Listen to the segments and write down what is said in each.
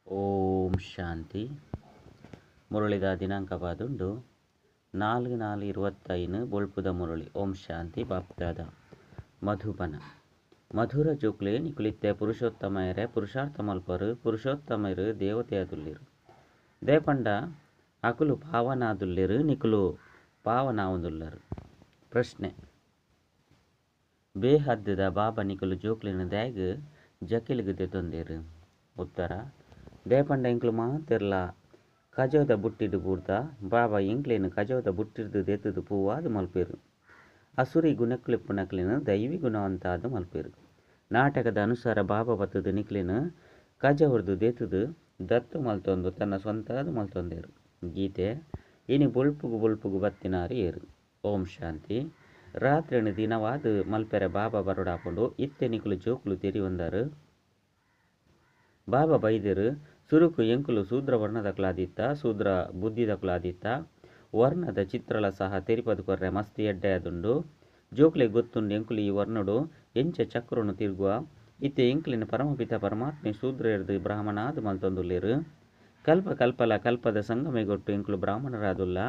ಓಂ ಶಾಂತಿ. ಮುರಳಿದ ದಿನಾಂಕ ಬಾದುಂಡು 4/4/25 ಬೊಳ್ಪುದ ಮುರಳಿ. ಓಂ ಶಾಂತಿ. ಬಾಪ್ದಾದ ಮಧುಬನ. ಮಧುರ ಜೋಕ್ಲೆ ನಿಕುಲಿತ್ತೆ ಪುರುಷೋತ್ತಮಯರೆ ಪುರುಷಾರ್ಥ ಮಲ್ಪರು ಪುರುಷೋತ್ತಮರು ದೇವತೆಯಾದುಲ್ಲೇರು ದೇಪಂಡ ಅಕುಲು ಪಾವನಾದುಲ್ಲೇರು ನಿಕುಲು ಪಾವನಾವುದುಲ್ಲರು. ಪ್ರಶ್ನೆ: ಬೇಹದ್ದದ ಬಾಬಾ ನಿಕುಲು ಜೋಕ್ಲಿನ ದ್ಯಾಗ್ ಜಕಿಲ್ಗ್ ದೆತೊಂದೇರು? ಉತ್ತರ: ದೇಪಂಡ ಎಂಕ್ಲು ಮಾತೆರ್ಲ ಕಜೋದ ಬುಟ್ಟಿಡು ಬೂರ್ದ ಬಾಬಾ ಎಂಕ್ಲೇನು ಕಜೋದ ಬುಟ್ಟಿರ್ದು ದೆತದು ಪೂವಾದು ಮಲ್ಪೇರು. ಅಸುರಿ ಗುಣಕ್ಲಿಪ್ಪುನಕ್ಲೇನು ದೈವಿ ಗುಣವಂತಾದ ಮಲ್ಪೇರು. ನಾಟಕದ ಅನುಸಾರ ಬಾಬಾ ಬತ್ತದು ನಿಕ್ಲೇನು ಕಜವರ್ದು ದೆತದು ದತ್ತು ಮಲ್ತೊಂದು ತನ್ನ ಸ್ವಂತಾದ ಮಲ್ತೊಂದೇರು. ಗೀತೆ ಇನಿ ಬೊಳ್ಪುಗು ಬೊಳ್ಪುಗು ಬತ್ತಿನಾರು ಏರು. ಓಂ ಶಾಂತಿ. ರಾತ್ರಿನ ದಿನವಾದ ಮಲ್ಪೆರೆ ಬಾಬಾ ಬರೋಡಾಪುಂಡು. ಇತ್ತೆ ನಿಕುಲು ಜೋಕುಲು ತೆರಿಯೊಂದಾರು. ಬಾಬಾ ಬೈದರು ಸುರುಕು ಎಂಕುಲು ಶೂದ್ರ ವರ್ಣದಕುಲಾದಿತ್ತ ಶೂದ್ರ ಬುದ್ಧಿದಕುಲಾದಿತ್ತ ವರ್ಣದ ಚಿತ್ರಲ ಸಹ ತೆರಿಪದು ಕೊರ್ರೆ ಮಸ್ತ್ ಎಡ್ಡೆ ಆದುಂಡು. ಜೋಕ್ಲೆ ಗೊತ್ತುಂಡು ಎಂಕುಲು ಈ ವರ್ಣಡು ಎಂಚ ಚಕ್ರನು ತಿರುಗುವ. ಇತ್ತೆ ಎಂಕ್ಲಿನ ಪರಮಪಿತ ಪರಮಾತ್ಮೆ ಶೂದ್ರೆರ್ದು ಬ್ರಾಹ್ಮಣಾದ ಮಲ್ತೊಂದುಲ್ಲೇರು. ಕಲ್ಪ ಕಲ್ಪಲ ಕಲ್ಪದ ಸಂಗಮೆಗೊಟ್ಟು ಎಂಕುಲು ಬ್ರಾಹ್ಮಣರಾದುಲ್ಲ.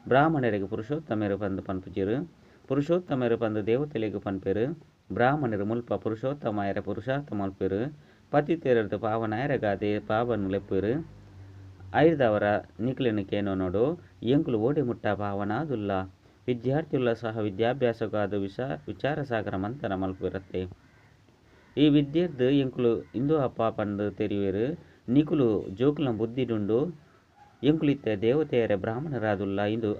ಬ್ರಾಹ್ಮಣರಿಗೆ ಪುರುಷೋತ್ತಮರು ಪಂದು ಪನ್ಪುಜಿರು. ಪುರುಷೋತ್ತಮರು ಪಂದು ದೇವತೆಲೆಗು ಪನ್ಪೆರು. ಬ್ರಾಹ್ಮಣರು ಮುಲ್ಪ ಪುರುಷೋತ್ತಮಾಯರ ಪುರುಷಾರ್ಥ ಮಲ್ಪೆರು. ಪತಿತೇರರ್ದು ಪಾವನಾಯರಗಾದೆ ಪಾವನು ಲೆಪ್ಪೆರು. ಐರ್ದವರ ನಿಕ್ಲೆನು ಕೇನೋನೋಡು ಎಂಕುಲು ಓಡಿ ಮುಟ್ಟ ಪಾವನಾದುಲ್ಲ. ವಿದ್ಯಾರ್ಥಿಯುಲ್ಲ ಸಹ ವಿದ್ಯಾಭ್ಯಾಸಕ್ಕಾದ ವಿಚಾರ ಸಾಗರ ಮಂಥನ ಮಲ್ಪಿರತ್ತೆ. ಈ ವಿದ್ಯೆರ್ದು ಎಂಕುಲು ಇಂದು ಅಪ್ಪ ಪಂದು ತೆರಿವೇರು. ನಿಕುಲು ಜೋಕುಲ ಬುದ್ಧಿಡುಂಡು ಎಂಕುಲಿತ್ತ ದೇವತೆಯರ ಬ್ರಾಹ್ಮಣರಾದುಲ್ಲ. ಇಂದು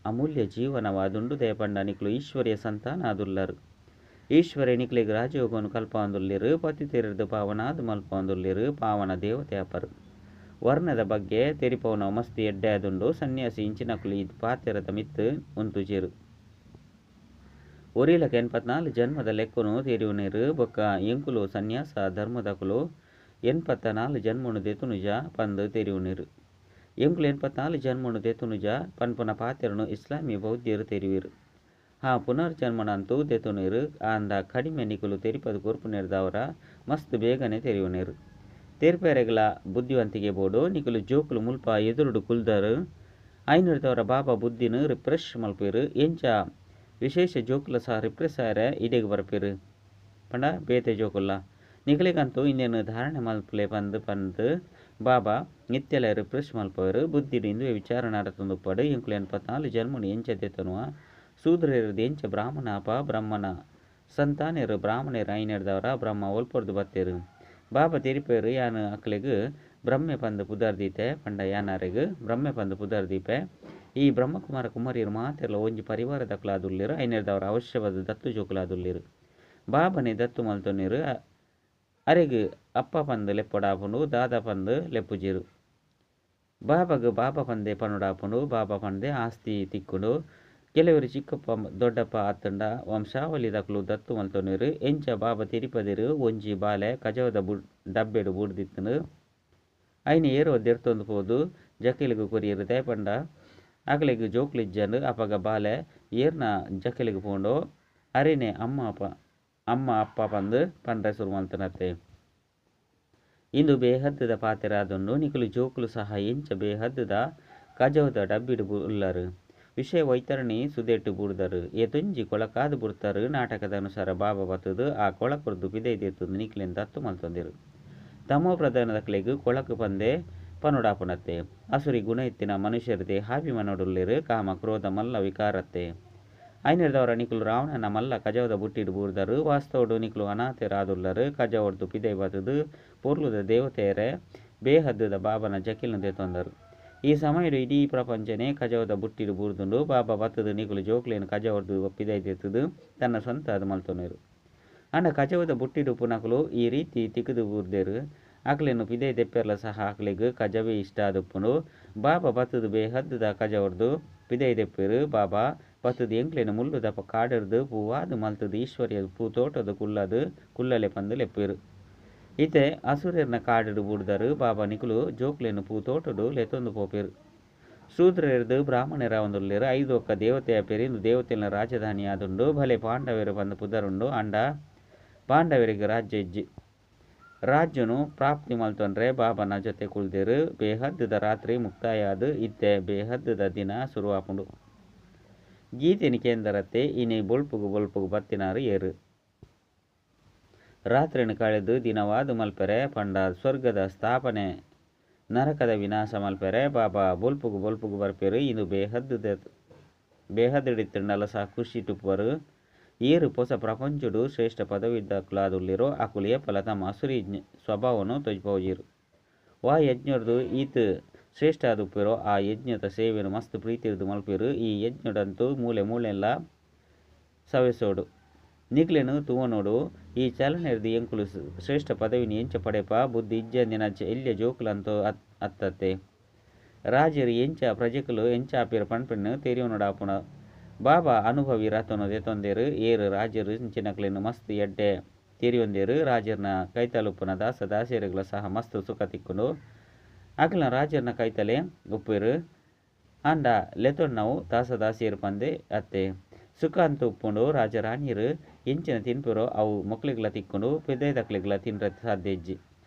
ಅಮೂಲ್ಯ ಜೀವನವಾದುಂಡು. ದಯಪಂಡ ನಿಕುಲು ಈಶ್ವರ್ಯ ಸಂತಾನ ಆದುಲ್ಲರು. ಈಶ್ವರ ನಿಕ್ಲೆಗ್ ರಾಜಯೋಗವನ್ನು ಕಲ್ಪಾಂದುಲ್ಲೇರು. ಪತಿತೇರರ್ದು ಪಾವನಾದ ಮಲ್ಪಾಂದುಲ್ಲೇರು. ಪಾವನ ದೇವತೆ ಅಪರು. ವರ್ಣದ ಬಗ್ಗೆ ತೆರಿಪವನ ಮಸ್ತ್ ಎಡ್ಡೆ ಆದುಂಡು. ಸನ್ಯಾಸಿ ಇಂಚಿನಕುಲು ಈ ಪಾತೆರದ ಮಿತ್ತು ಉಂತುಜೇರು. ಒರಿಲಕ 84 ಜನ್ಮದ ಲೆಕ್ಕನು ತೆರಿಯುನೇರು. ಬೊಕ್ಕ ಎಂಕುಲು ಸನ್ಯಾಸ ಧರ್ಮದಕುಲು 84 ಜನ್ಮನು ದೆತುನುಜ ಪಂದು ತೆರಿಯುನೇರು. ಎಂಕುಲು 84 ಜನ್ಮನು ದೆತುನುಜ ಪನ್ಪುನ ಪಾತೆರನು ಇಸ್ಲಾಮಿ ಬೌದ್ಧರು ತೆರಿಯುವರು. ಹಾ ಪುನರ್ಜನ್ಮನಂತೂ ದೆತುನೇರು. ಆಂದ ಕಡಿಮೆ ನಿಕುಲು ತೆರಿಪದು ಕೊರ್ಪುನೇರ್ದವರ ಮಸ್ತ್ ಬೇಗನೆ ತೆರಿಯುನೇರು. ತೆರ್ಪೆರೆಗ್ಲ ಬುದ್ಧಿವಂತಿಕೆ ಬೋಡು. ನಿಕುಲು ಜೋಕುಲು ಮುಲ್ಪ ಎದುರುಡು ಕುಲ್ದರು ಐನೂರ್ದವರ ಬಾಬಾ ಬುದ್ಧಿನ ರಿಫ್ರೆಶ್ ಮಲ್ಪೇರು. ಎಂಚ ವಿಶೇಷ ಜೋಕುಲ ಸಹ ರಿಫ್ರೆಶ್ ಆಯರೆ ಇಡೆಗ್ ಬರ್ಪೇರು ಪಂಡ ಬೇತೆ ಜೋಕುಲ್ಲ ನಿಕಲಿಗಂತೂ ಇಂದೇನು ಧಾರಣೆ ಮಲ್ಪಲೆ ಪಂದು ಪಂದು ಬಾಬಾ ನಿತ್ಯಲ ರಿಫ್ರೆಶ್ ಮಲ್ಪವರು. ಬುದ್ಧಿಡು ಇಂದುವೆ ವಿಚಾರ ನಡತೊಂದುಪ್ಪಡು. ಎಂಕುಲು 84 ಜನ್ಮನು ಎಂಚ ದೆತೊನುವ. ಶೂದ್ರರು ಎಂಚ ಬ್ರಾಹ್ಮಣಾಪ ಬ್ರಹ್ಮನ ಸಂತಾನರು ಬ್ರಾಹ್ಮಣರು ಐನೆರ್ದವರ ಬ್ರಹ್ಮ ಒಲ್ಪೊರ್ದು ಬತ್ತೇರು. ಬಾಬಾ ತೆರಿಪೇರು ಯಾನು ಅಕ್ಲೆಗ್ ಬ್ರಹ್ಮೆ ಪಂದು ಪುದರ್ದೀತೆ ಪಂಡ ಯಾನಾರೆಗ್ ಬ್ರಹ್ಮೆ ಪಂದು ಪುದರ್ದೀಪೆ. ಈ ಬ್ರಹ್ಮಕುಮಾರ ಕುಮಾರಿಯರು ಮಾತೆರ್ಲ ಒಂಜಿ ಪರಿವಾರದಕ್ಲಾದುಲ್ಲೇರು. ಐನೆರ್ದವರ ಅವಶ್ಯವಾದ ದತ್ತು ಜೋಕುಲಾದುಲ್ಲೇರು. ಬಾಬನೆ ದತ್ತು ಮಲ್ತೊನ್ನೇರು. ಅರೆಗ್ ಅಪ್ಪ ಪಂದು ಲೆಪ್ಪೊಡಾಪುಂಡು. ದಾದ ಪಂದು ಲೆಪ್ಪುಜೇರು. ಬಾಬಾಗ್ ಬಾಬಾ ಪಂದೆ ಪನುಡಾಪುಂಡು. ಬಾಬಾ ಪಂದೆ ಆಸ್ತಿ ತಿಕ್ಕುಂಡು. ಕೆಲವರು ಚಿಕ್ಕಪ್ಪ ದೊಡ್ಡಪ್ಪ ಆತಂಡ ವಂಶಾವಳಿದಕುಲು ದತ್ತು ಮಲ್ತೊನ್ನೇರು. ಎಂಚ ಬಾಬಾ ತಿರುಪದಿರು ಒಂಜಿ ಬಾಲೆ ಕಜವದ ಡಬ್ಬೆಡು ಬೂಡ್ದಿತ್ತನು. ಐನ ಏರೋ ದೆರ್ತೊಂದು ಪೋದು ಜಕೆಲಿಗು ಕೊರಿಯರು. ದಯಪಂಡ ಅಕಲೆಗ್ ಜೋಕ್ಲಿಜ್ಜಂಡು. ಅಪಗ ಬಾಲೆ ಏರ್ನ ಜಕೆಲಿಗೆ ಪೋಂಡೋ ಅರೆನೆ ಅಮ್ಮ ಅಪ್ಪ ಅಮ್ಮ ಅಪ್ಪ ಪಂದು ಪಂಡ್ರೆ ಶುರು ಮಲ್ತನತ್ತೆ. ಇಂದು ಬೇಹದ್ದದ ಪಾತೆರ ಆದುಂಡು. ನಿಕುಲು ಜೋಕುಲು ಸಹ ಎಂಚ ಬೇಹದ್ದದ ಕಜವದ ಡಬ್ಬಿಡು ಉಲ್ಲರು. ವಿಷಯ ವೈತರಣಿ ಸುದೆಟ್ಟು ಬೂರ್ದರು. ಏತೊಂಜಿ ಕೊಳಕಾದು ಬುಡ್ತಾರು. ನಾಟಕದ ಅನುಸಾರ ಬಾಬಾ ಬತ್ತದು ಆ ಕೊಳಕೊರ್ದು ಪಿದೈ ದೆತ್ತೊಂದು ನಿಕ್ಲೆನ್ ದತ್ತು ಮಲ್ತೊಂದಿರು. ತಮೋ ಪ್ರಧಾನದಕ್ಲೆಗ್ ಕೊಳಕು ಪಂದೆ ಪನುಡಾಪುನತ್ತೆ. ಅಸುರಿ ಗುಣ ಇತ್ತಿನ ಮನುಷ್ಯರ ದೇಹಾಭಿಮಾನಡುಲ್ಲೇರು. ಕಾಮ ಕ್ರೋಧ ಮಲ್ಲ ವಿಕಾರತ್ತೆ. ಐನೆರ್ದವರ ನಿಕುಲು ರಾವಣನ ಮಲ್ಲ ಕಜವದ ಬುಟ್ಟಿಡು ಬೂರ್ದರು. ವಾಸ್ತವಡು ನಿಕುಲು ಅನಾಥರಾದುಲ್ಲರು. ಕಜವಡ್ದು ಪಿದೈ ಬತ್ತದು ಪೊರ್ಲುದ ದೇವತೆಯರೆ ಬೇಹದ್ದದ ಬಾಬನ ಜಕಿಲ್ನ ದೆತ್ತೊಂದರು. ಈ ಸಮಯಡು ಇಡೀ ಪ್ರಪಂಚನೇ ಕಜವದ ಬುಟ್ಟಿಡು ಬೂರ್ದುಂಡು. ಬಾಬಾ ಬತ್ತದು ನಿಕುಲು ಜೋಕ್ಲೇನು ಕಜವಡ್ದು ಪಿದೈ ದೆತ್ತದು ತನ್ನ ಸ್ವಂತ ಅದು ಮಲ್ತೊನೇರು. ಅಂಡ ಕಜವದ ಬುಟ್ಟಿಡು ಪುನಕುಲು ಈ ರೀತಿ ತಿಕ್ಕದು ಬೂರ್ದೇರು. ಆಕಲೇನು ಪಿದೈ ದೆಪ್ಪೆರ್ಲ ಸಹ ಆಕಲೆಗ್ ಕಜವೇ ಇಷ್ಟ ಆದುಪ್ಪುಂಡು. ಬಾಬಾ ಬತ್ತದು ಬೇಹದ್ದದ ಕಜವಡ್ದು ಪಿದೈ ದೆಪ್ಪೆರು. ಬಾಬಾ ಬತ್ತದು ಎಂಕ್ಲೇನು ಮುಳ್ಳುದ ಕಾಡರ್ದು ಪೂವಾದು ಮಲ್ತದು ಈಶ್ವರ್ಯ ಪೂ ತೋಟದ ಕುಲ್ಲದು ಕುಲ್ಲಲೆ ಪಂದು ಲೆಪ್ಪೆರು. ಇತ್ತೆ ಅಸುರೆರ್ನ ಕಾಡುಡು ಬೂಡ್ದರು. ಬಾಬಾ ನಿಕುಲು ಜೋಕ್ಲೇನು ಪೂ ತೋಟಡು ಲೆತ್ತೊಂದು ಪೋಪೆರು. ಶೂದ್ರೆರ್ದು ಬ್ರಾಹ್ಮಣರ ಒಂದುಲ್ಲೇರು. ಐದು ಒಕ್ಕ ದೇವತೆಯ ಪೆರಿಂದು ದೇವತೆನ ರಾಜಧಾನಿ ಆದುಂಡು. ಭಲೆ ಪಾಂಡವರು ಪಂದು ಪುದರುಂಡು. ಅಂಡ ಪಾಂಡವರಿಗೆ ರಾಜ್ಯ ಇಜ್ಜಿ. ರಾಜ್ಯನು ಪ್ರಾಪ್ತಿ ಮಲ್ತೊಂಡ್ರೆ ಬಾಬಾನ ಜೊತೆ ಕುಲ್ದೆರ್. ಬೇಹದ್ದುದ ರಾತ್ರಿ ಮುಕ್ತಾಯ ಆದ್ ಇತ್ತೆ ಬೇಹದ್ದುದ ದಿನ ಸುರುವಾಪುಂಡು. ಗೀತೆನ್ ಕೇಂದರತ್ತೆ ಇನಿ ಬೊಲ್ಪುಗು ಬೊಲ್ಪುಗು ಬತ್ತಿನಾರ್ ಏರ್? ರಾತ್ರೆನ್ ಕಳೆದ್ ದಿನವಾದ್ ಮಲ್ಪೆರೆ ಪಂಡ ಸ್ವರ್ಗದ ಸ್ಥಾಪನೆ ನರಕದ ವಿನಾಶ ಮಲ್ಪೆರೆ ಬಾಬಾ ಬೊಲ್ಪುಗು ಬೊಲ್ಪುಗು ಬರ್ಪೆರ್. ಇಂದು ಬೇಹದ್ದಿತ್ತಿಂಡಲ ಸಹ ಖುಷಿಟ್ ಉಪ್ಪುವರು. ಏರ್ ಪೊಸ ಪ್ರಪಂಚೊಡು ಶ್ರೇಷ್ಠ ಪದವಿದಕುಲಾದುಲ್ಲೆರೋ ಅಕುಲು ಏಪಲ ತಮ್ಮ ಅಸುರಿ ಸ್ವಭಾವನು ತೋಜಿಪಾವುಜೆರ್. ವಾ ಯಜ್ಞೊಡ್ದು ಈತ್ ಶ್ರೇಷ್ಠ ಆದುಪ್ಪೆರೋ ಆ ಯಜ್ಞದ ಸೇವೆನ್ ಮಸ್ತ್ ಪ್ರೀತಿಡ್ದ್ ಮಲ್ಪುವೆರ್. ಈ ಯಜ್ಞೊಡಂತೂ ಮೂಲೆ ಮೂಲೆನ್ಲಾ ಸವೆಸೋಡು. ನಿಕ್ಲೆನ್ ತೂವೊನೊಡು. ಈ ಚಲನೆರ್ದ್ ಎಂಕುಲು ಶ್ರೇಷ್ಠ ಪದವಿನ್ ಎಂಚ ಪಡೆಪ? ಬುದ್ಧಿ ಇಜ್ಜಂದಿನ ಎಲ್ಯ ಜೋಕುಲಂತೂ ಅತ್ತತ್ತೆ? ರಾಜೆರ್ ಎಂಚ ಪ್ರಜೆಕುಲು ಎಂಚ ಆಪೆರ್ ಪನ್ಪಿನ ತೆರಿಯೊನೊಡಾಪುಂಡು. ಬಾಬಾ ಅನುಭವಿ ರಥೊನು ದೆತೊಂದೆರ್. ಏರ್ ರಾಜೆರ್ ಇಂಚಿನಕ್ಲೆನ್ ಮಸ್ತ್ ಎಡ್ಡೆ ತೆರಿಯೊಂದೆರ್. ರಾಜೆರ್ನ ಕೈತಲ್ ಉಪ್ಪುನ ದಾಸ ದಾಸಿಯೆರೆಗ್ಲ ಸಹ ಮಸ್ತ್ ಸುಖ ತಿಕ್ಕುಂಡು. ಅಕಲ್ನ ರಾಜೆರ್ನ ಕೈತಲೆ ಉಪ್ಪುವೆರ್. ಆಂಡ ಲೆತೊನ್ನವು ದಾಸ ದಾಸಿಯೆರ್ ಪಂದೇ ಅತ್ತೆ. ಸುಖ ಅಂತ ಉಪ್ಪುಂಡು. ರಾಜರಾಣಿಯರು ಎಂಚಿನ ತಿನ್ಪೆರೋ ಅವು ಮೊಕ್ಲೆಗ್ಲ ತಿಕ್ಕುಂಡು. ಪಿದಯ್ದಕ್ಲೆಗ್ಲ ತಿನ್ರೆ ಸಾಧ್ಯ ಇಜ್ಜಿ.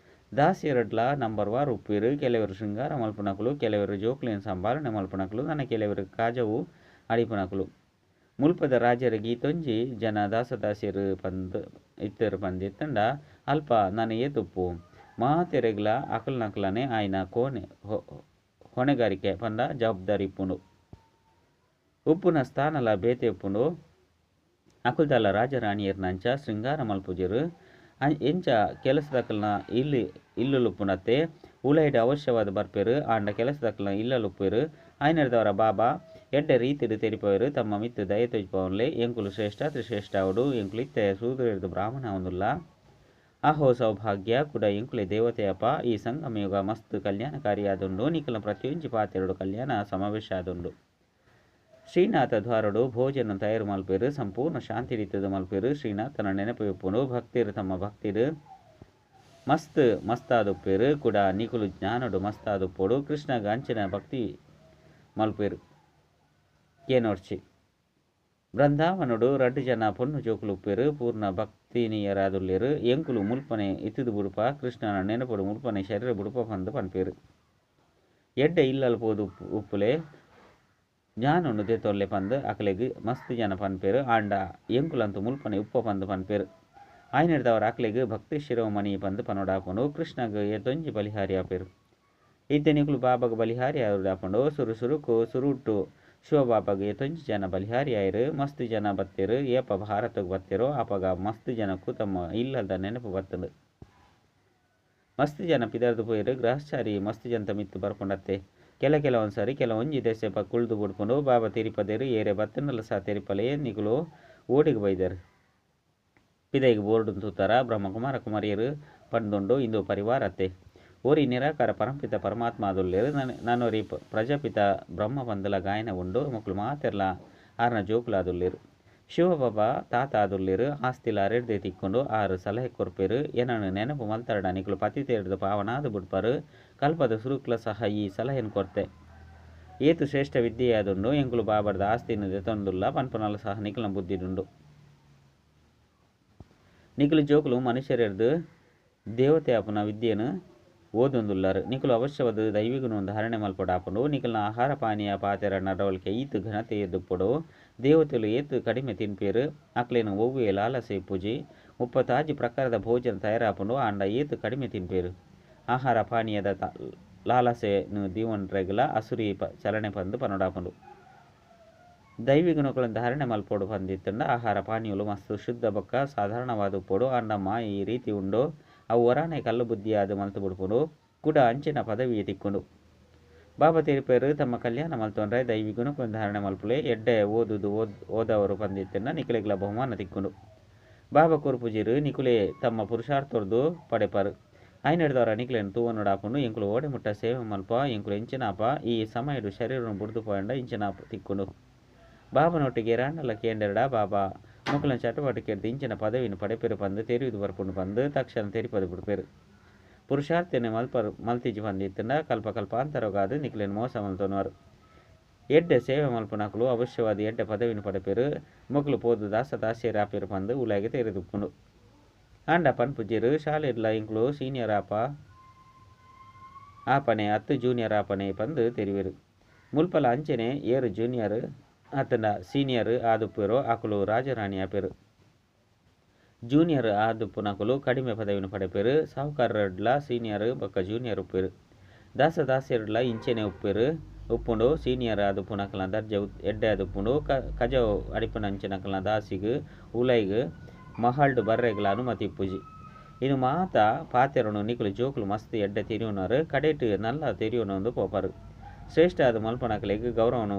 ದಾಸಿಯೆರಡ್ಲ ನಂಬರ್ ವಾರ್ ಉಪ್ಪುವೆರ್. ಕೆಲವೆರ್ ಶೃಂಗಾರ ಮಲ್ಪುನಕುಲು, ಕೆಲವೆರ್ ಜೋಕ್ಲೆನ್ ಸಂಭಾಲನೆ ಮಲ್ಪುನಕುಲು, ನನ ಕೆಲವೆರ್ ಕಾಜವು ಅಡಿಪುನಕುಲು. ಮುಲ್ಪದ ರಾಜೆರೆಗ್ ಈತೊಂಜಿ ಜನ ದಾಸ ದಾಸಿಯೆರ್ ಪಂದ್ ಇತ್ತೆರ್ ಪಂದಿತ್ತಂಡ ಅಲ್ಪ ನನ ಏತುಪ್ಪು? ಮಾತೆರೆಗ್ಲ ಅಕಲ್ನಕಲ್ನೇ ಆಯಿನ ಕೋಣೆ ಹೊಣೆಗಾರಿಕೆ ಪಂಡ ಜವಾಬ್ದಾರಿ ಉಪ್ಪುಂಡು. ಉಪ್ಪುನ ಸ್ಥಾನಲ ಬೇತೆ ಉಪ್ಪುಂಡು. ಅಕುಲ್ದಾಲ ರಾಜರಾಣಿಯರ್ನಂಚ ಶೃಂಗಾರ ಮಲ್ಪುಜೆರ್. ಎಂಚ ಕೆಲಸದಕಲ್ನ ಇಲ್ಲ್ ಇಲ್ಲುಲುಪ್ಪುನತ್ತೆ ಉಲಯಿಡ್ ಅವಶ್ಯವಾದ್ ಬರ್ಪೆರ್. ಆಂಡ ಕೆಲಸದಕಲ್ನ ಇಲ್ಲಲ್ ಉಪ್ಪುವೆರ್. ಆಯಿನೆಡ್ದಾವರ ಬಾಬಾ ಎಡ್ಡೆ ರೀತಿಡ್ ತೆರಿಪಾವೆರ್. ತಮ್ಮ ಮಿತ್ತ್ ದಯೆ ತೋಜಿಪಾವೊನ್ಲೆ. ಎಂಕುಲು ಶ್ರೇಷ್ಠಾತಿ ಶ್ರೇಷ್ಠ ಆವೊಡು. ಎಂಕುಲು ಇತ್ತೆ ಶೂದ್ರೆರ್ದ್ ಬ್ರಾಹ್ಮಣ ಆವೊಂದುಲ್ಲ. ಅಹೋ ಸೌಭಾಗ್ಯ ಕುಡ ಎಂಕುಲೆ ದೇವತೆಯಪ್ಪ. ಈ ಸಂಗಮಯುಗ ಮಸ್ತ್ ಕಲ್ಯಾಣಕಾರಿಯಾದುಂಡು. ನಿಕಲ್ನ ಪ್ರತಿಯೊಂಜಿ ಪಾತೆರೊಡು ಕಲ್ಯಾಣ ಸಮಾವೇಶ ಆದುಂಡು. ಶ್ರೀನಾಥ ದ್ವಾರೊಡು ಭೋಜನ ತಯಾರು ಮಲ್ಪೆರ್. ಸಂಪೂರ್ಣ ಶಾಂತಿ ರೀತಿದ ಮಲ್ಪೆರ್. ಶ್ರೀನಾಥನ ನೆನಪು ಉಪ್ಪುಂಡು. ಭಕ್ತೆರ್ ತಮ್ಮ ಭಕ್ತಿಡ್ ಮಸ್ತ್ ಮಸ್ತಾದುಪ್ಪೆರ್. ಕುಡ ನಿಕುಲು ಜ್ಞಾನೊಡು ಮಸ್ತಾದುಪ್ಪೊಡು. ಕೃಷ್ಣಗ್ ಅಂಚಿನ ಭಕ್ತಿ ಮಲ್ಪೆರ್ ಕೇನೋಡ್ಚಿ. ಬೃಂದಾವನೊಡು ರಡ್ಡ್ ಜನ ಪೊಣ್ಣು ಜೋಕುಲು ಉಪ್ಪೆರ್. ಪೂರ್ಣ ಭಕ್ತಿನಿಯರಾದುಲ್ಲೆರ್. ಎಂಕುಲು ಮುಲ್ಪನೆ ಇತ್ತುದು ಬುಡುಪ. ಕೃಷ್ಣನ ನೆನಪುಡು ಮುಲ್ಪನೆ ಶರೀರ ಬುಡುಪ ಪಂದ್ ಪನ್ಪೆರ್. ಎಡ್ಡೆ ಇಲ್ಲಲ್ ಪೋದು ಉಪ್ಪುಲೆ. ಜ್ಞಾನೊನು ದೆತೊನ್ಲೆ ಪಂದ್ ಅಕಲೆಗ್ ಮಸ್ತ್ ಜನ ಪನ್ಪೆರ್. ಆಂಡ ಎಂಕುಲಂತೂ ಮುಲ್ಪನೆ ಉಪ್ಪ ಪಂದ್ ಪನ್ಪೆರ್. ಆಯಿನೆಡ್ದಾವರ ಅಕಲೆಗ್ ಭಕ್ತಿ ಶಿರೋಮಣಿ ಪಂದ್ ಪನೊಡಾಪುಂಡು. ಕೃಷ್ಣಗ್ ಏತೊಂಜಿ ಬಲಿಹಾರಿ ಆಪೆರ್. ಇತ್ತೆ ನಿಕುಲು ಬಾಬಾಗ್ ಬಲಿಹಾರಿ ಆವೊಡಾಪುಂಡು. ಸುರು ಸುರುಕು ಸುರುಟು ಶಿವಬಾಬಾಗ್ ಏತೊಂಜಿ ಜನ ಬಲಿಹಾರಿ ಆಯೆರ್. ಮಸ್ತ್ ಜನ ಬತ್ತೆರ್. ಏಪ ಭಾರತಗ್ ಬತ್ತೆರೋ ಅಪಗ ಮಸ್ತ್ ಜನಕ್ಕು ತಮ್ಮ ಇಲ್ಲದ ನೆನಪು ಬತ್ತುಂಡು. ಮಸ್ತ್ ಜನ ಪಿದರ್ದು ಪೋಯೆರ್. ಗೃಹಸ್ಥಾರಿ ಮಸ್ತ್ ಜನತ ಮಿತ್ತ್ ಬರ್ಪುಂಡತ್ತೆ. ಕೆಲ ಕೆಲವೊಂದ್ಸಾರಿ ಕೆಲವೊಂಜಿ ದೆಸೆ ಕುಲ್ದು ಬುಡ್ಪುಂಡು. ಬಾಬಾ ತೆರಿಪದೆರ್. ಏರೆ ಬತ್ತುಂಡಲ ಸಹ ತೆರಿಪಲೆ. ನಿಕುಲು ಓಡಿಗ್ ಬೈದೆರ್. ಪಿದಯ್ಗ್ ಬೋರ್ಡ್ ತೂತಾರ ಬ್ರಹ್ಮಕುಮಾರ ಕುಮಾರಿಯರು ಪಂದುಂಡು ಇಂದು ಪರಿವಾರತ್ತೆ. ಒರಿ ನಿರಾಕಾರ ಪರಂಪಿತ ಪರಮಾತ್ಮ ಆದುಲ್ಲೆರ್. ನನೊರಿ ಪ್ರಜಾಪಿತ ಬ್ರಹ್ಮ ಪಂದುಲ ಗಾಯನ ಉಂಡು. ಮೊಕುಲು ಮಾತೆರ್ಲ ಆರ್ನ ಜೋಕುಲಾದುಲ್ಲೆರ್. ಶಿವಬಾಬಾ ತಾತ ಆದುಲ್ಲೆರ್. ಆಸ್ತಿಲ ಅರೆಡ್ದೇ ತಿಕ್ಕುಂಡು. ಆರ್ ಸಲಹೆ ಕೊರ್ಪೆರ್. ಎನನ್ ನೆನಪು ಮಲ್ತರಡ ನಿಕುಲು ಪತಿತೆರ್ದ್ ಪಾವನಾದ್ ಬುಡ್ಪರ್. ಕಲ್ಪದ ಸುರುಕ್ಲ ಸಹ ಈ ಸಲಹೆನ್ ಕೊರ್ತೆ. ಏತ್ ಶ್ರೇಷ್ಠ ವಿದ್ಯೆಯಾದುಂಡು. ಎಂಕುಲು ಬಾಬಾರ್ದ ಆಸ್ತಿನ್ ದೆತೊಂದುಲ್ಲ ಪನ್ಪುನಲ ಸಹ ನಿಕಲ್ನ ಬುದ್ಧಿಡುಂಡು. ನಿಕುಲು ಜೋಕುಲು ಮನುಷ್ಯರೆರ್ದ್ ದೇವತೆ ಆಪುನ ವಿದ್ಯೆನ್ ಓದೊಂದುಲ್ಲರ್. ನಿಕುಲು ಅವಶ್ಯವಾದ್ ದೈವಿಗುಣ ಧಾರಣೆ ಮಲ್ಪೊಡಾಪುಂಡು. ನಿಕಲ್ನ ಆಹಾರ ಪಾನೀಯ ಪಾತೆರ ನಡವಳಿಕೆ ಈತ್ ಘನತೆ ಎದ್ದುಪ್ಪೊಡು. ದೇವತೆಲು ಏತ್ ಕಡಿಮೆ ತಿನ್ಪೆರ್. ಅಕ್ಲೆನ ಒವ್ವೇ ಲಾಲಸೆ ಇಪ್ಪುಜಿ. 36 ಪ್ರಕಾರದ ಭೋಜನ ತಯಾರಾಪುಂಡು. ಆಂಡ ಏತ್ ಕಡಿಮೆ ತಿನ್ಪೆರ್. ಆಹಾರ ಪಾನೀಯದ ಲಾಲಸೆನ್ ದೀವೊನ್ರೆಗ್ಲ ಅಸುರಿ ಚಲನೆ ಪಂದ್ ಪನೊಡಾಪುಂಡು. ದೈವಿ ಗುಣಗಳನ್ನು ಧಾರಣೆ ಮಲ್ಪೊಡು ಪಂದಿತ್ತುಂಡ ಆಹಾರ ಪಾನೀಯಲು ಮಸ್ತ್ ಶುದ್ಧ ಬೊಕ್ಕ ಸಾಧಾರಣವಾದ ಉಪ್ಪೊಡು. ಆಂಡ ಮಾಯೆ ಈ ರೀತಿ ಉಂಡು. ಅವು ಒರಾನೆ ಕಲ್ಲು ಬುದ್ಧಿಯಾದ್ ಮಲ್ತು ಬುಡ್ಪುಂಡು. ಕುಡ ಅಂಚಿನ ಪದವಿಯೇ ತಿಕ್ಕುಂಡು. ಬಾಬಾ ತೆರಿಪೆರ್ ತಮ್ಮ ಕಲ್ಯಾಣ ಮಲ್ತೊನ್ರೆ ದೈವಿ ಗುಣಗಳನ್ನು ಧಾರಣೆ ಮಲ್ಪುಲೆ. ಎಡ್ಡೆ ಓದುದು ಓದವರು ಪಂದಿತ್ತುಂಡ ನಿಕಲೆಗ್ಲ ಬಹುಮಾನ ತಿಕ್ಕುಂಡು. ಬಾಬಾ ಕೊರ್ಪುಜೆರ್. ನಿಕುಲೇ ತಮ್ಮ ಪುರುಷಾರ್ಥೊರ್ದು ಪಡೆಪರ್. ಆಯಿನೆಡ್ದಾವರ ನಿಕಲೆನ್ ತೂವೊನೊಡಾಪುಂಡು. ಎಂಕುಲು ಓಡೆ ಮುಟ್ಟ ಸೇವೆ ಮಲ್ಪ. ಎಂಕುಲು ಎಂಚಿನಾಪ ಈ ಸಮಯಡು ಶರೀರನು ಬುಡ್ದು ಪೋಯಂಡ ಇಂಚಿನ ತಿಕ್ಕುಂಡು. ಬಾಬನೊಟ್ಟಿಗೆ ಏರಾಂಡಲ ಕೇಂಡೆರಡ ಬಾಬಾ ಮೊಕಲ್ನ ಚಟುವಟಿಕೆರ್ದ್ ಇಂಚಿನ ಪದವಿನ್ ಪಡೆಪೆರ್ ಪಂದ್ ತೆರಿದು ಬರ್ಪುಂಡು ಪಂದ್ ತಕ್ಷಣ ತೆರಿಪದ್ ಬುಡ್ಪೆರ್. ಪುರುಷಾರ್ಥನೆ ಮಲ್ಪರ್ ಮಲ್ತಿಜಿ ಪಂದಿತ್ತುಂಡ ಕಲ್ಪ ಕಲ್ಪಾಂತರಗಾದ್ ನಿಕಲೆನ್ ಮೋಸ ಮಲ್ತೊನುವರ್. ಎಡ್ಡೆ ಸೇವೆ ಮಲ್ಪುನಕುಲು ಅವಶ್ಯವಾದ್ ಎಡ್ಡೆ ಪದವಿನ್ ಪಡೆಪೆರ್. ಮೊಕುಲು ಪೋದು ದಾಸ ದಾಸಿಯೆರ್ ಆಪೆರ್ ಪಂದ್ ಉಲಾಯಿಗ್ ತೆರಿದುಪ್ಪುಂಡು. ಆಂಡ ಪನ್ಪುಜೆರ್ ಶಾಲೆಡ್ಲ ಎಂಕುಲು ಸೀನಿಯರ್ ಆಪ ಆಪನೆ ಅತ್ತ್ ಜೂನಿಯರ್ ಆಪನೆ ಪಂದ್ ತೆರಿವೆರ್. ಮುಲ್ಪಲ ಅಂಚೆನೆ ಏರ್ ಜೂನಿಯರ್ ಅತ್ತ್ಂಡ ಸೀನಿಯರ್ ಆದುಪ್ಪುವೆರೋ ಅಕುಲು ರಾಜರಾಣಿ ಆಪೆರ್. ಜೂನಿಯರ್ ಆದುಪ್ಪುನಕುಲು ಕಡಿಮೆ ಪದವಿನ್ ಪಡೆಪೆರ್. ಸಾಹುಕಾರೆರ್ಡ್ಲ ಸೀನಿಯರ್ ಬೊಕ್ಕ ಜೂನಿಯರ್ ಉಪ್ಪುವೆರ್. ದಾಸ ದಾಸಿಯೆರ್ಡ್ಲ ಇಂಚೆನೆ ಉಪ್ಪುವೆರ್ ಉಪ್ಪುಂಡು. ಸೀನಿಯರ್ ಆದುಪ್ಪುನಕಲ್ನ ದರ್ಜೆ ಎಡ್ಡೆ ಆದುಪ್ಪುಂಡು. ಕಜವು ಅಡಿಪುನಂಚಿನಕಲ್ನ ದಾಸಿಗ್ ಉಲಯಿಗ್ ಮಹಲ್ಡ್ ಬರ್ರೆಗ್ಲ ಅನುಮತಿ ಇಪ್ಪುಜಿ. ಇಂದು ಮಾತ ಪಾತೆರೊನು ನಿಕುಲು ಜೋಕುಲು ಮಸ್ತ್ ಎಡ್ಡೆ ತೆರಿಯೊನುವರ್. ಕಡೆಟ್ ನಲ್ಲ ತೆರಿಯೊನೊಂದು ಪೋಪರ್. ಶ್ರೇಷ್ಠ ಆದ್ ಮಲ್ಪುನಕಲೆಗ್ ಗೌರವನ್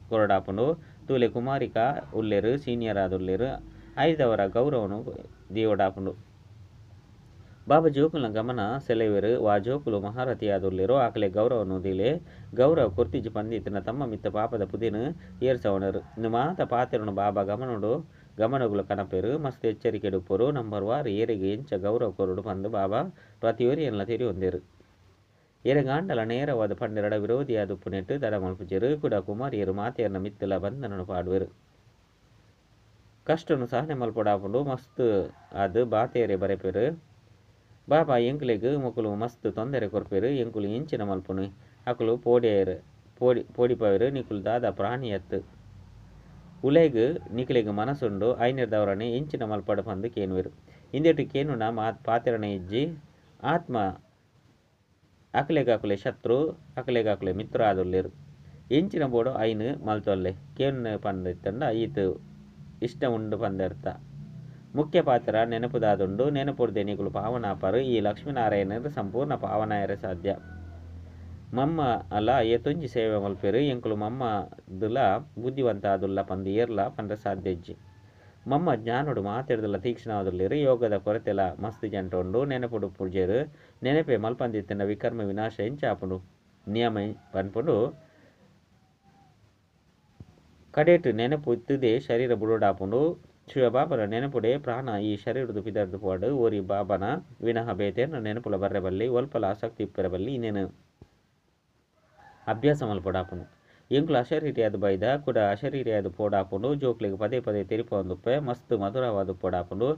ಕೊರೊಡಾಪುಂಡು. ತೂಲೆ ಕುಮಾರಿಕಾ ಉಲ್ಲೆರ್ ಸೀನಿಯರ್ ಆದುಲ್ಲೆರ್. ಐದವರ ಗೌರವನ್ ದೀವೊಡಾಪುಂಡು. ಬಾಬಾ ಜೋಕುಲ್ನ ಗಮನ ಸೆಳೆಯುವೆರ್. ವಾ ಜೋಕುಲು ಮಹಾರಥಿ ಆದುಲ್ಲೆರೋ ಅಕಲೆಗ್ ಗೌರವನ್ ದೀಲೆ. ಗೌರವ ಕೊರ್ತಿಜಿ ಪಂದಿತ್ತಿನ ತಮ್ಮ ಮಿತ್ತ್ ಪಾಪದ ಪುದೆನ್ ಏರ್ಸವೊನರ್. ಇಂದು ಮಾತ ಪಾತೆರೊನು ಬಾಬಾ ಗಮನೊಡು ಗಮನೊಗುಲ ಕನಪೆರ್. ಮಸ್ತ್ ಎಚ್ಚರಿಕೆಡ್ ಉಪ್ಪೊಡು. ನಂಬರ್ ವಾರ್ ಏರೆಗ್ ಎಂಚ ಗೌರವ ಕೊರೊಡು ಪಂದ್ ಬಾಬಾ ಪ್ರತಿಯೊರಿಯನ್ಲ ತೆರಿಯೊಂದೆರ್. ಏರೆಗಾಂಡಲ ನೇರವಾದ್ ಪಂಡೆರಡ ವಿರೋಧಿಯಾದ್ ಉಪ್ಪುನೆಟ್ ತಡ ಮಲ್ಪುಜೆರ್. ಕುಡ ಕುಮಾರಿಯೆರ್ ಮಾತೆರ್ನ ಮಿತ್ತ್ಲ ಬಂಧನನ್ ಪಾಡುವೆರ್. ಕಷ್ಟೊನು ಸಹನೆ ಮಲ್ಪೊಡಾಪುಂಡು. ಮಸ್ತ್ ಆದ್ ಬಾತೆರೆ ಬರೆಪೆರ್. ಬಾಬಾ ಎಂಕ್ಲೆಗ್ ಮೊಕುಲು ಮಸ್ತ್ ತೊಂದರೆ ಕೊರ್ಪೆರ್. ಎಂಕುಲು ಎಂಚಿನ ಮಲ್ಪುನಿ. ಅಕುಲು ಪೋಡ್ಯೆರ್ ಪೋಡಿ ಪೋಡಿಪಾವೆರ್ ನಿಕುಲು ದಾದ ಪ್ರಾಣಿ ಅತ್ತ್. ಉಲಯಿಗ್ ನಿಕ್ಲೆಗ್ ಮನಸುಂಡು ಐನೆರ್ದಾವರನೆ ಎಂಚಿನ ಮಲ್ಪಡ್ ಪಂದ್ ಕೇನುವೆರ್. ಇಂದೆಟ್ ಕೇನುನ ಪಾತೆರನೆ ಇಜ್ಜಿ. ಆತ್ಮ ಅಕ್ಲೆಗ್ ಅಕುಲೆ ಶತ್ರು ಅಕ್ಲೆಗ್ ಅಕುಲೆ ಮಿತ್ರ ಆದುಲ್ಲೆರ್. ಎಂಚಿನ ಬೋಡೋ ಐನ್ ಮಲ್ತೊಲ್ಲೆ ಕೇನುನೆ ಪಂದಿತ್ತಂಡ ಈತ್ ಇಷ್ಟ ಉಂಡು ಪಂದರ್ಥ. ಮುಖ್ಯ ಪಾತ್ರ ನೆನಪುದಾದುಂಡು. ನೆನಪುರ್ದೆ ನಿಕುಲು ಪಾವನ ಆಪರ್. ಈ ಲಕ್ಷ್ಮೀನಾರಾಯಣೆರ್ ಸಂಪೂರ್ಣ ಪಾವನ ಆಯೆರೆ ಸಾಧ್ಯ. ಮಮ್ಮ ಅಲ ಏತೊಂಜಿ ಸೇವೆ ಮಲ್ಪೆರ್. ಎಂಕುಲು ಮಮ್ಮದುಲ ಬುದ್ಧಿವಂತ ಆದುಲ್ಲ ಪಂದ್ ಏರ್ಲ ಪಂಡ ಸಾಧ್ಯ ಇಜ್ಜಿ. ಮಮ್ಮ ಜ್ಞಾನೊಡು ಮಾತೆರ್ದಲ ತೀಕ್ಷ್ಣವಾದುಲ್ಲೆರ್. ಯೋಗದ ಕೊರತೆಲ ಮಸ್ತ್ ಜನಟ ಉಂಡು. ನೆನಪುಡು ಪೂಜೆರ್. ನೆನಪೆ ಮಲ್ಪಂದಿತ್ತಿನ ವಿಕರ್ಮ ವಿನಾಶ ಎಂಚ ಆಪುಂಡು. ನಿಯಮ ಪನ್ಪುಂಡು. ಕಡೆಟ್ ನೆನಪು ಇತ್ತದೇ ಶರೀರ ಬುಡೋಡಾಪುಂಡು. ಶಿವಬಾಬನ ನೆನಪುಡೆ ಪ್ರಾಣ ಈ ಶರೀರದ ಪಿದರ್ದ್ ಪೋವಡ್. ಒರಿ ಬಾಬನ ವಿನಃ ಬೇತೆರ್ನ ನೆನಪುಲ ಬರ್ರೆ ಬಲ್ಲಿ. ಒಲ್ಪಲ ಆಸಕ್ತಿ ಇಪ್ಪೆರೆ ಬಲ್ಲಿ. ಇಂದೆನ್ ಅಭ್ಯಾಸ ಮಲ್ಪೊಡಾಪುಂಡು. ಎಂಕುಲು ಅಶರೀರಿಯಾದ್ ಬೈದ ಕುಡ ಅಶರೀರಿಯಾದ್ ಪೋಡಾಪುಂಡು. ಜೋಕ್ಲೆಗ್ ಪದೇ ಪದೇ ತೆರಿಪಾವೊಂದುಪ್ಪೆ. ಮಸ್ತ್ ಮಧುರವಾದ್ ಉಪ್ಪೊಡಾಪುಂಡು.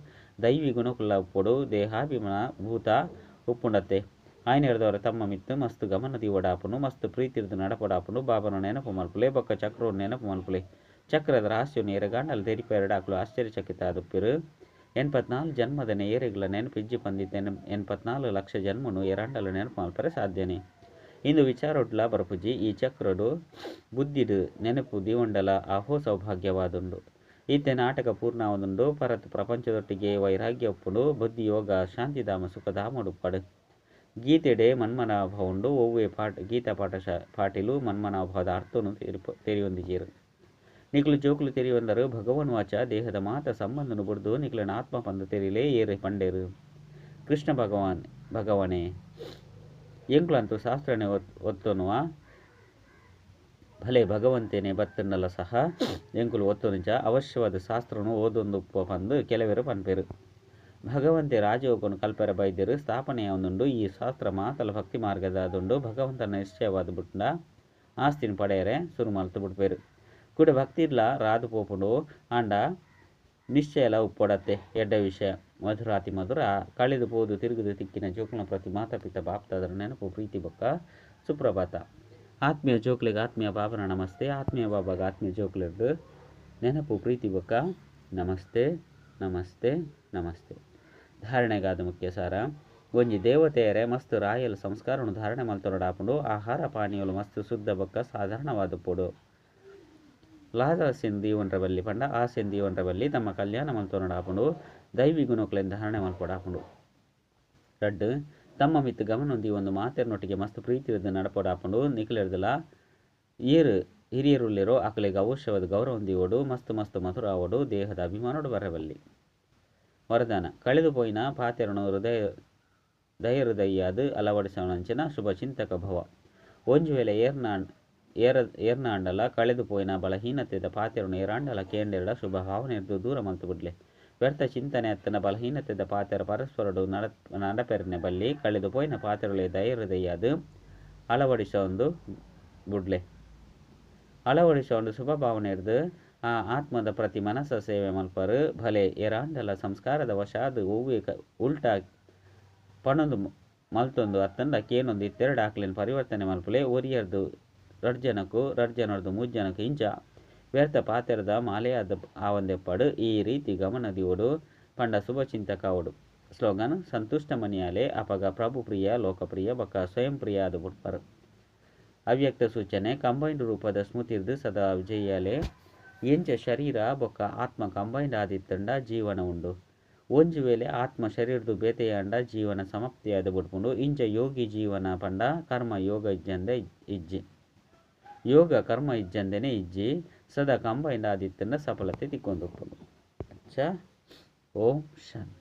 ದೈವಿ ಗುಣಕುಲ್ಲ ಉಪ್ಪೊಡು. ದೇಹಾಭಿಮಾನ ಭೂತ ಉಪ್ಪುಂಡತ್ತೆ. ಆಯನೆರ್ದವರ ತಮ್ಮ ಮಿತ್ತ್ ಮಸ್ತ್ ಗಮನ ದೀವೊಡಾಪುಂಡು. ಮಸ್ತ್ ಪ್ರೀತಿರ್ದ್ ನಡಪೊಡಾಪುಂಡು. ಬಾಬನ ನೆನಪು ಮಲ್ಪುಲೆ ಬೊಕ್ಕ ಚಕ್ರವನ್ನು ನೆನಪು ಮಲ್ಪುಲೆ. ಚಕ್ರದ ರಹಸ್ಯವನ್ನು ಏರೆಗಾಂಡಲ ತೆರಿಪಾಯೆರ್ಡ ಅಕುಲು ಆಶ್ಚರ್ಯಚಕಿತ ಆದುಪ್ಪೆರ್. 84 ಜನ್ಮದನೆ ಏರೆಗ್ಲ ನೆನಪು ಇಜ್ಜಿ ಪಂದಿತ್ತೆ 84 ಲಕ್ಷ ಜನ್ಮನು ಏರಾಂಡಲ ನೆನಪು ಮಲ್ಪರೆ ಸಾಧ್ಯನೆ. ಇಂದು ವಿಚಾರೊಡ್ಲ ಬರಪುಜಿ. ಈ ಚಕ್ರಡು ಬುದ್ಧಿಡ್ ನೆನಪು ದೀವೊಂಡಲ ಅಹೋ ಸೌಭಾಗ್ಯವಾದುಂಡು. ಇತ್ತೆ ನಾಟಕ ಪೂರ್ಣ ಆವೊಂದುಂಡು. ಪರತ್ ಪ್ರಪಂಚದೊಟ್ಟಿಗೆ ವೈರಾಗ್ಯ ಉಪ್ಪುಂಡು. ಬುದ್ಧಿ ಯೋಗ ಶಾಂತಿಧಾಮ ಸುಖಧಾಮಡುಪ್ಪಡ್. ಗೀತೆಡೆ ಮನ್ಮನಾಭವ ಉಂಡು. ಒವ್ವೆ ಪಾಠ ಗೀತಾ ಪಾಠ ಪಾಟಿಲು ಮನ್ಮನಾಭವದ ಅರ್ಥನು ತೆರಿಯೊಂದಿಜೆರ್. ನಿಕುಲು ಜೋಕುಲು ತೆರಿಯೊಂದರು. ಭಗವಾನ್ ವಾಚ ದೇಹದ ಮಾತ ಸಂಬಂಧನು ಬುಡ್ದು ನಿಕುಲೆನ ಆತ್ಮ ಪಂದ್ ತೆರಿಲೆ ಏರ್ ಪಂಡೆರ್. ಕೃಷ್ಣ ಭಗವಾನ್ ಭಗವನೇ ಎಂಕುಲಂತೂ ಶಾಸ್ತ್ರನೇ ಒತ್ತೊನುವ. ಭಲೆ ಭಗವಂತೇನೆ ಬತ್ತಂಡಲ ಸಹ ಎಂಕುಲು ಒತ್ತೊನುಜ. ಅವಶ್ಯವಾದ ಶಾಸ್ತ್ರನು ಓದೊಂದು ಉಪ್ಪುವ ಪಂದ್ ಕೆಲವೆರ್ ಪನ್ಪೆರ್. ಭಗವಂತೆ ರಾಜಯೋಗನು ಕಲ್ಪೆರೆ ಬೈದೆರ್. ಸ್ಥಾಪನೆಯಾವೊಂದುಂಡು. ಈ ಶಾಸ್ತ್ರ ಮಾತಲ ಭಕ್ತಿ ಮಾರ್ಗದಾದುಂಡು. ಭಗವಂತನ ನಿಶ್ಚಯವಾದ ಬುಡ್ಂಡ ಆಸ್ತಿನ ಪಡೆಯರೆ ಸುರು ಮಲ್ತ್ ಬುಡ್ಪೆರ್. ಕುಡ ಭಕ್ತಿಡ್ಲ ರಾದ್ ಪೋಪುಂಡು. ಆಂಡ ನಿಶ್ಚಯಲ ಉಪ್ಪೊಡತ್ತೆ. ಎಡ್ಡೆ ವಿಷಯ. ಮಧುರಾತಿ ಮಧುರ ಕಳೆದು ಪೋದು ತಿರುಗುದು ತಿಕ್ಕಿನ ಜೋಕುಲ್ನ ಪ್ರತಿ ಮಾತಾ ಪಿತ ಬಾಪ್ದಾದರ ನೆನಪು ಪ್ರೀತಿ ಬೊಕ್ಕ ಸುಪ್ರಭಾತ. ಆತ್ಮೀಯ ಜೋಕ್ಲೆಗ್ ಆತ್ಮೀಯ ಬಾಬನ ನಮಸ್ತೆ. ಆತ್ಮೀಯ ಬಾಬಾಗ ಆತ್ಮೀಯ ಜೋಕ್ಲೆರ್ದ್ ನೆನಪು ಪ್ರೀತಿ ಬೊಕ್ಕ ನಮಸ್ತೆ ನಮಸ್ತೆ ನಮಸ್ತೆ. ಧಾರಣೆಗಾದ ಮುಖ್ಯ ಸಾರ. ಒಂಜಿ ದೇವತೆಯರೆ ಮಸ್ತ್ ರಾಯಲ್ ಸಂಸ್ಕಾರವನ್ನು ಧಾರಣೆ ಮಲ್ತೊನೊಡಾಪುಂಡು. ಆಹಾರ ಪಾನೀಯಲು ಮಸ್ತ್ ಶುದ್ಧ ಬೊಕ್ಕ ಸಾಧಾರಣವಾದ ಉಪ್ಪೊಡು. ಲಾಲಸೆನ್ ದೀವೊನ್ರ ಬಲ್ಲಿ ಪಂಡ ಆಸೆನ್ ದೀವೊನ್ರ ಬಲ್ಲಿ. ತಮ್ಮ ಕಲ್ಯಾಣ ಮಲ್ತೊನೊಡಾಪುಂಡು. ದೈವಿ ಗುಣಕುಲೆನ್ ಧಾರಣೆ ಮಲ್ಪೊಡಾಪುಂಡು. ರಡ್ಡ್ ತಮ್ಮ ಮಿತ್ತ್ ಗಮನ ದೀವೊಂದು ಮಾತೆರ್ನೊಟ್ಟಿಗೆ ಮಸ್ತ್ ಪ್ರೀತಿರ್ದ್ ನಡಪೊಡಾಪುಂಡು. ನಿಕಲೆರ್ದಲ ಏರ್ ಹಿರಿಯರುಲ್ಲೆರೋ ಅಕಲೆಗ್ ಅವಶ್ಯವಾದ ಗೌರವ ದೀವೊಡು. ಮಸ್ತ್ ಮಸ್ತ್ ಮಧುರ ಆವೊಡು. ದೇಹದ ಅಭಿಮಾನೊಡು ಬರಬಲ್ಲಿ. ವರದಾನ ಕಳೆದು ಪೋಯಿನ ಪಾತೆರನು ಹೃದಯ ದಯಹೃದಯಾದ್ ಅಳವಡಿಸವನಂಚಿನ ಶುಭ ಚಿಂತಕ ಭವ. ಒಂಜಿ ವೇಳೆ ಏರ್ನಾಂಡಲ ಕಳೆದು ಪೋಯಿನ ಬಲಹೀನತೆದ ಪಾತೆರನು ಏರಾಂಡಲ ಕೇಂಡೆರಡ ಶುಭ ಭಾವನೆರ್ದ್ ದೂರ ಮಲ್ತ್ ಬುಡ್ಲೆ. ವ್ಯರ್ಥ ಚಿಂತನೆ ಅತ್ತಂಡ ಬಲಹೀನತೆದ ಪಾತೆರ ಪರಸ್ಪರಡು ನಡಪೆರ್ನೆ ಬಲ್ಲಿ. ಕಳೆದು ಪೋಯಿನ ಪಾತೆರಳೆ ದಯಹೃದಯಾದ್ ಅಳವಡಿಸೊಂದು ಬುಡ್ಲೆ. ಅಳವಡಿಸೊಂಡು ಶುಭ ಭಾವನೆರ್ದ್ ಆ ಆತ್ಮದ ಪ್ರತಿ ಮನಸ ಸೇವೆ ಮಲ್ಪರ್. ಭಲೆ ಏರಾಂಡಲ ಸಂಸ್ಕಾರದ ವಶಾದ್ ಒವ್ವೆ ಉಲ್ಟಾ ಪನೊಂದು ಮಲ್ತೊಂದು ಅತ್ತಂಡ ಕೇನೊಂದು ಇತ್ತೆರ್ಡ ಅಕ್ಲೆನ್ ಪರಿವರ್ತನೆ ಮಲ್ಪುಲೆ. ಒರಿಯರ್ದ್ ರಡ್ಡ್ ಜನಕ್, ರಡ್ಡ್ ಜನರ್ದ್ ಮೂಜಿ ಜನಕ್ ಇಂಚ ವ್ಯರ್ಥ ಪಾತೆರದ ಮಾಲೆಯಾದ್ ಆವಂದೆಪ್ಪಡ್. ಈ ರೀತಿ ಗಮನ ದೀವೊಡು ಪಂಡ ಶುಭ ಚಿಂತಕ ಆವೊಡು. ಸ್ಲೋಗನ್, ಸಂತುಷ್ಟ ಮನಿಯಾಲೆ ಅಪಗ ಪ್ರಭು ಪ್ರಿಯ, ಲೋಕಪ್ರಿಯ ಬೊಕ್ಕ ಸ್ವಯಂ ಪ್ರಿಯ ಆದ್ ಬುಡ್ಪರ್. ಅವ್ಯಕ್ತ ಸೂಚನೆ, ಕಂಬೈನ್ಡ್ ರೂಪದ ಸ್ಮೃತಿರ್ದ್ ಸದಾ ವಿಜಯಾಲೆ. ಎಂಚ ಶರೀರ ಬೊಕ್ಕ ಆತ್ಮ ಕಂಬೈನ್ಡ್ ಆದಿತ್ತಂಡ ಜೀವನ ಉಂಡು. ಒಂಜಿ ವೇಳೆ ಆತ್ಮ ಶರೀರದು ಬೇತೆಯಾಂಡ ಜೀವನ ಸಮಾಪ್ತಿಯಾದ್ ಬುಡ್ಪುಂಡು. ಇಂಚ ಯೋಗಿ ಜೀವನ ಪಂಡ ಕರ್ಮ ಯೋಗ ಇಜ್ಜಂದೆ ಇಜ್ಜಿ. ಯೋಗ ಕರ್ಮ ಇಜ್ಜಂದೆನೆ ಇಜ್ಜಿ. ಸದಾ ಕಂಬೈನ್ಡ್ ಆದಿತ್ತಂಡ ಸಫಲತೆ ತಿಕ್ಕೊಂದುಪ್ಪುಂಡು. ಅಚ್ಚ, ಓಂ ಶಾಂತಿ.